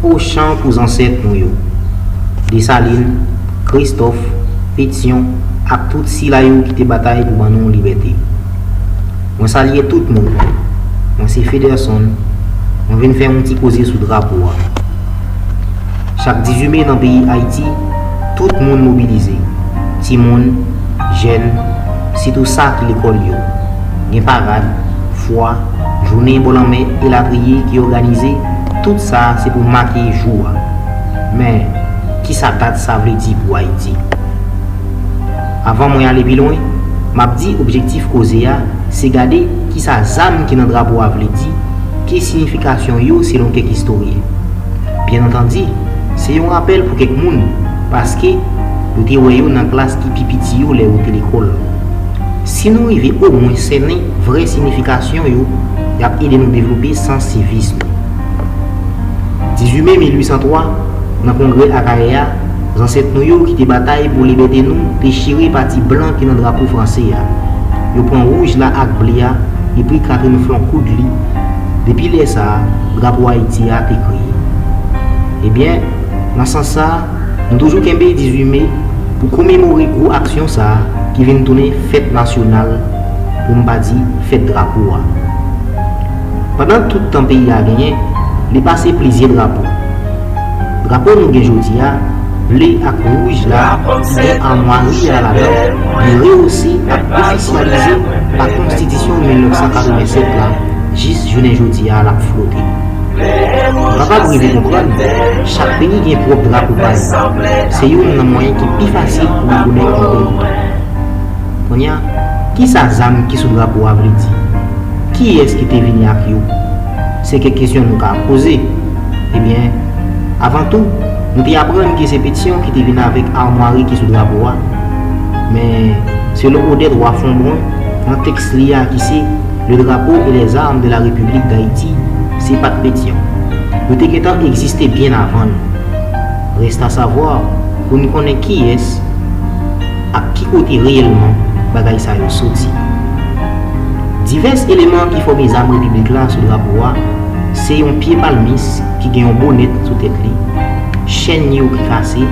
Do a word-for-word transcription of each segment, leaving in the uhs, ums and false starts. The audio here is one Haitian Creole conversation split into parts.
Ochan pou zansèt nou yo, Desalin, Kristòf, Petyon, ak tout sila yo ki te batay pou ban nou libète. Mwen salye tout moun. Mwen se Federson. Mwen vin fè yon ti koze sou drapo a. Chak dizuit me nan peyi Ayiti, tout moun mobilize. Timoun, jèn, sitou sa ki lekòl yo. Gen parad, fwa, jounen bò lanmè, elatriye ki òganize, tout sa se pou make jou a. Men, kisa dat sa vle di pou Ayiti? Avan mwen ale pi lwen, m ap di objektif koze a se gade kisa zam ki nan drapo a vle di, ki siyifikasyon yo selon kèk istoryen. Byen antandi, se yon rapèl pou kèk moun, paske yo te wè yo nan klas ki pi piti yo lè yo te lekòl. Si nou rive omwen sènen vrè siyifikasyon yo, y ap ede nou devlope sans sivis nou. Dizuit me mil uit san twa, nan kongrè Akayè a, zansèt nou yo ki te batay pou libète nou te chire pati blan ki nan drapo franse a. Yo pran wouj la ak ble a epi Catherine Flon koud li. Depi lè sa a, drapo Ayiti a te kreye. Ebyen, nan sans sa a, nou toujou kenbe dizuit me pou komemore gwo aksyon sa a ki vin tounen fèt nasyonal, pou m pa di fèt drapo a. Pandan tout tan peyi a genyen, li pase plizyè drapo. Drapo nou gen jodi a, ble ak wouj la, ki gen amwari a ladan, li rewose ak ofisyalize pa Konstitisyon mil nèf san katrevennsèt la, jis jounen jodi a l ap flote. Nou kapab rive konprann, chak peyi gen pwòp drapo pa yo. Se youn nan mwayen ki pi fasil pou rekonèt yon peyi. Kounye a, kisa zam ki sou drapo a vle di? Kiyès ki te vini ak yo? Se kèk kesyon nou ka poze. Ebyen, avan tou, nou te aprann ke se Petyon ki te vin avèk amwari ki sou drapo a. Men, selon Odette Roy Fombrun, nan tèks li a ki se Le drapeau et les armes de la République d'Haïti, se pa t Petyon. Yo te gentan egziste byen avan nou. Reste à savoir pou n konnen kiyès ak ki kote reyèlman bagay sa yo soti. Divès eleman ki fòme zam repiblik la sou drapo a, se yon pye palmis ki gen yon bonèt sou tèt li, chèn yo ki kase,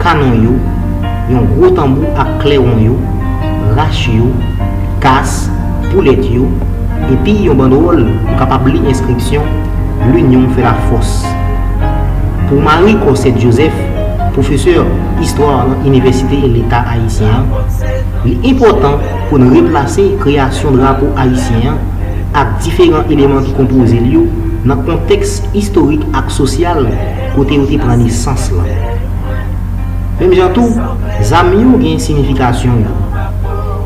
kanon yo, yon gwo tanbou ak klèwon yo, rach yo, kas, boulèt yo, epi yon bandwòl ou kapab li enskripsyon L'union fait la force. Pou Marie Cossette Joseph, pwofesè istwa nan Inivèsite Leta Ayisyen an, li enpòtan pou n replase kreyasyon drapo ayisyen an ak diferan eleman ki konpoze l yo nan kontèks istorik ak sosyal kote yo te pran nesans lan. Menm jan tou, zam yo gen siyifikasyon yo.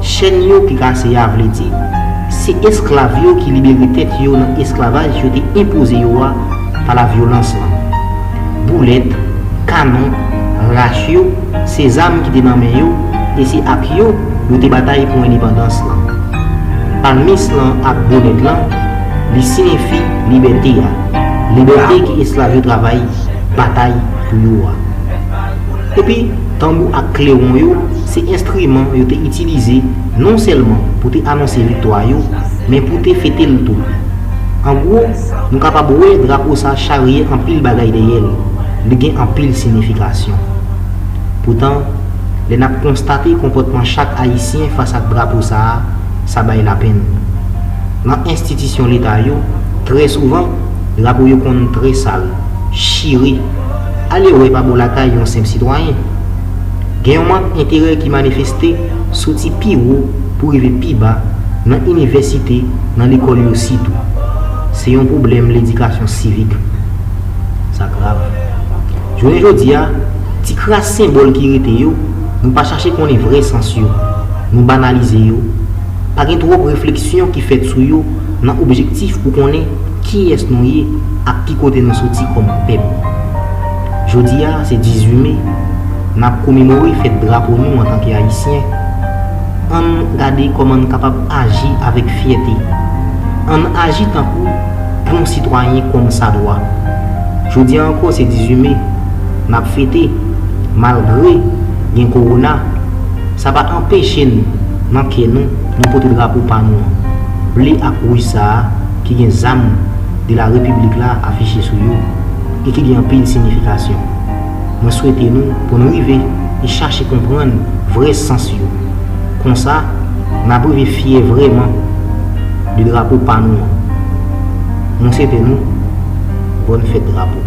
Chèn yo ki kase a vle di, se esklav yo ki libere tèt yo nan esklavaj yo te enpoze yo a pa lavyolans lan. Boulèt, kanon, rach yo, se zam ki te nan men yo, e se ak yo yo te batay pou endepandans lan. Palmis lan ak bonèt lan, li siyifi libète a, libète ke esklav yo travay, batay pou yo a. Epi, tanbou ak klewon yo, se enstriman yo te itilize non sèlman pou te anonse viktwa yo, men pou te fete l tou. An gwo, nou kapab wè drapo sa charye anpil bagay dèyè l, li gen anpil siyifikasyon. Poutan, lè n ap konstate konpòtman chak Ayisyen fas ak drapo sa a, sa bay lapenn. Nan enstitisyon Leta yo, trè souvan, drapo yo konn trè sal, chire, ale wè pa bò lakay yon senp sitwayen. Gen yon mank enterè ki manifeste soti pi wo pou rive pi ba nan inivèsite, nan lekòl yo sitou. Se yon pwoblèm ledikasyon sivik. Sa grav. Jounen jodi a, ti kras senbòl ki rete yo, nou pa chache konnen vrè sans yo. Nou banalize yo. Pa gen twòp refleksyon ki fèt sou yo nan objektif pou konnen kiyès nou ye ak ki kote nou soti kòm pèp. Jodi a, se dizuit me. N ap komemore fèt drapo nou antanke Ayisyen. Ann gade kòman n kapab aji avèk fyète. Ann aji tankou bon sitwayen kòmsadwa. Jodi a ankò se dizuit me. N ap fete, malgre gen kowona, sa pa anpeche n, nan kè nou, nou pote drapo pa nou an, ble ak wouj sa a ki gen zam de la repiblik la afiche sou yo. e ki gen anpil siyifikasyon. Mwen swete nou pou n rive e chache konprann vrè sans yo. Konsa, n ap rive fyè vrèman de drapo pa nou an. Mwen swete nou bòn fèt drapo.